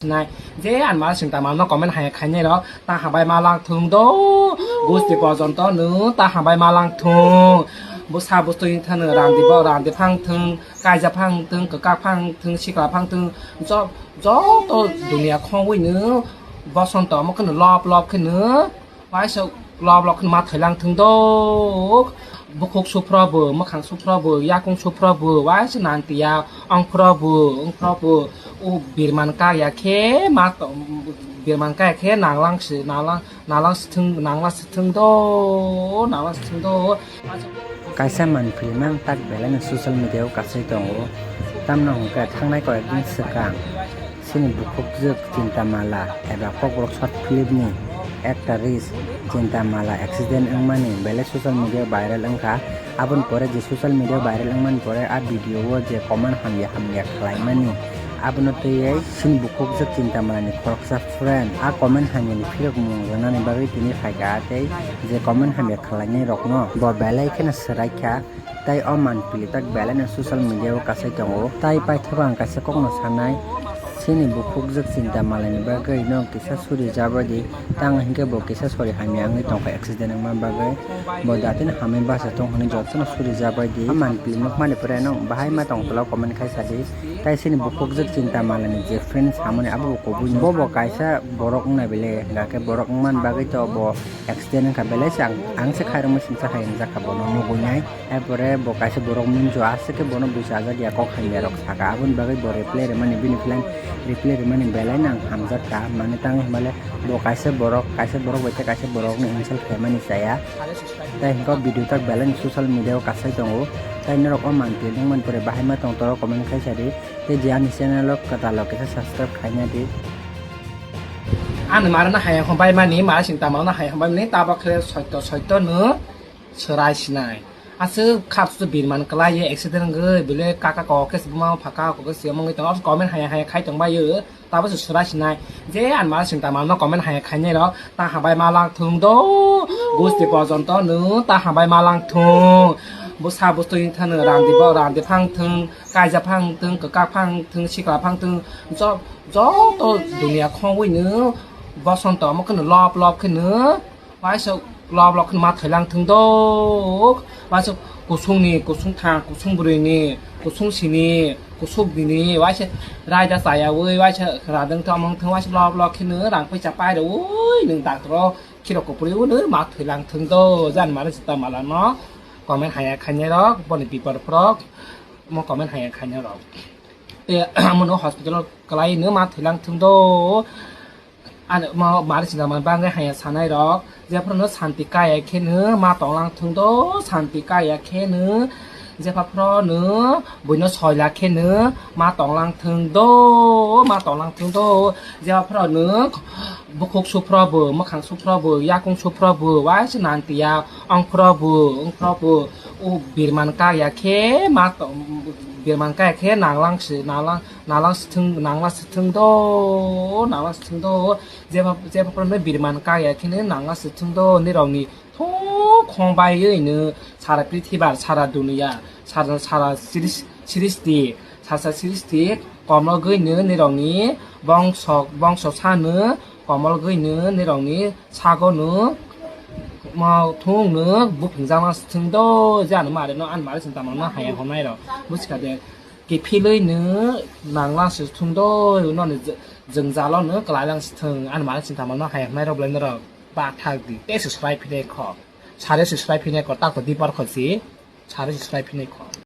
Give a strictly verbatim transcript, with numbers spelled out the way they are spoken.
Nai, je ang ma sing tama no comment hai khainai ro, ta hambai ma lang thung do, gusti porjonto no ta hambai ma lang thung, busa bustui thano randi bo randi phang thung, kaija phang thung, kwkak phang thung, sikla phang thung, jo-, joto dunia khongwi no bosonto omo kheno lop lop kheno, waisa lop lok ma thailang thung do. Bukhuk suphro bo, mwkhang suphro bo, yakung suphro bo, waisa nang tiya, ongphro bo, ongphro bo, o birman kaya khe ma to-, birman kaya khe nanglang si, nanglang, nanglang si thung, nanglang si thung do, nanglang si thung do. Kaisa manpili mang tak belai no social media o kasai tongo. Tamno hwnkhe thangnai koi ek din swkang. Chini bukhukjwk Chinta Mala eba Kokborok short film ni actress Chinta Mala accident wngmani belai social media viral wngkha. Aboni pore je social media viral wngmani pore a video o je comment hamya hamya khlaimani, abono twiwi chini bukhukjwk Chinta Mala ni khoroksa friend a comment hamya ni phirok mung rwnani bagwi tini phaikha tei je comment hamya khlainai rokno bo belai kheno swraikha. Tai o manpili tak belai no social media o kasai tongo. Tai paithago ang kaisa kokno sanai, chini bukhukjwk Chinta Malani bagwi no kisa suri jabaidi, tang hinkhe bo kisa sori hamya wngwi tongkha accident wngma bagwi. Bo datino hamwi basa tong hwnwi jotono suri jabaidi. O manpili nukmani pore no bahai ma tong tolo comment khai sadi. Tai chini bukhukjwk Chinta Malani je friend samani abo bo kubui no. Bo bo kaisa borok wngna bile, hingkha khe borok wngmani bagwi to bo accident wngkha belai se ang, ang se khairokma singsa hai wngjakha bono nugui nai. Erpore bo kaisa borok munjo aswk khe bono buicha ajak ya kok hamya rok saka, aboni bagwi bo reply rwmani bini plan reply rwmani belai no ang hamjak kha. Mane tang hinmale bo kaisa borok, kaisa borok bai tei kaisa borok no insult khaimani chaya. Tai hwnkhe o video tak belai no social media o kasai tongo. Tai norok o manpili wngmani pore bahai ma tong toro comment khai sadi. Tei je ani channel o kwtal o kisa subscribe khaina di. Ani mara no hai hwn bai mani, mara sing tama no hai hwn bai mani, tabok khe soito soito no swrai sinai. Aswk kha su birman kwlai ye accident wngwi bile kaka kok khe buma phaka kok khe se mongwi tongo comment hai hai khai tong bai yo. Tabo se swrai sinai je ang ma sing tama no comment hai khainai rok ta hambai ma lang thung do, gusti porjonto no ta hambai ma lang thung, busa bustui thano randi bo randi phang thung, kaija phang thung, kwkak phang thung, sikla phang thung, jo-, joto dunia khongwi no bosonto omo kheno lop lop kheno. Waisa lok lok ma thailang thung do. Waisa kusung ni, kusung thang, kusung bwrwi ni, kusung sini, kusuk bini, waisa raida chaya wi, waisa radang thang mang thang, waisa lok lok kheno rang paisa pai rw wi, nwng doctor o khiro kupri wi, nwng ma thailang thung do. Jan mare sita mala no comment haya khainai rok, boni bipor phro mo comment haya khainai rok. Te amo no hospital o kwlai no ma thailang thung do. Ano ma mari sida man bangwi haya sanai rok, jephru no santi kaya khe no ma tonglang thung do, santi kaya khe no jepha phro no buino soila khe no ma tonglang thung do, ma tonglang thung do, jepha phro no bukhuk suphro bo, mwkhang suphro bo, yakung suphro bo, waisa nang tiya, ongphro bo, ongphro bo, o birman kaya khe ma to-, birman kaya khe nanglang si, nanglang, nanglang si thung, nanglang si thung do, nanglang si thung do. Jeba, jeba phano birman kaya kheno nangna se thung do, nirok ni thung khong bai oi no sara prithibar, sara dunia, sara, sara siris-, siristi, sara siristi komol goi no nirok ni bongso, bongso sa no komol goi no nirok ni sago no mo thung no buphingjak ma se thung do, je ano mare no, ano mare sing tamo no haya hwnai rok buchka de. Kiphilwi no nangla se thung do, no ni jwngjalo no kwlailang se thung, ani mari sing tamo no hai hwnai rok belai norok bathak di, tei se swrai phinai kho, sare se swrai phinai kho, tak to dipar kho si, sare se swrai phinai kho.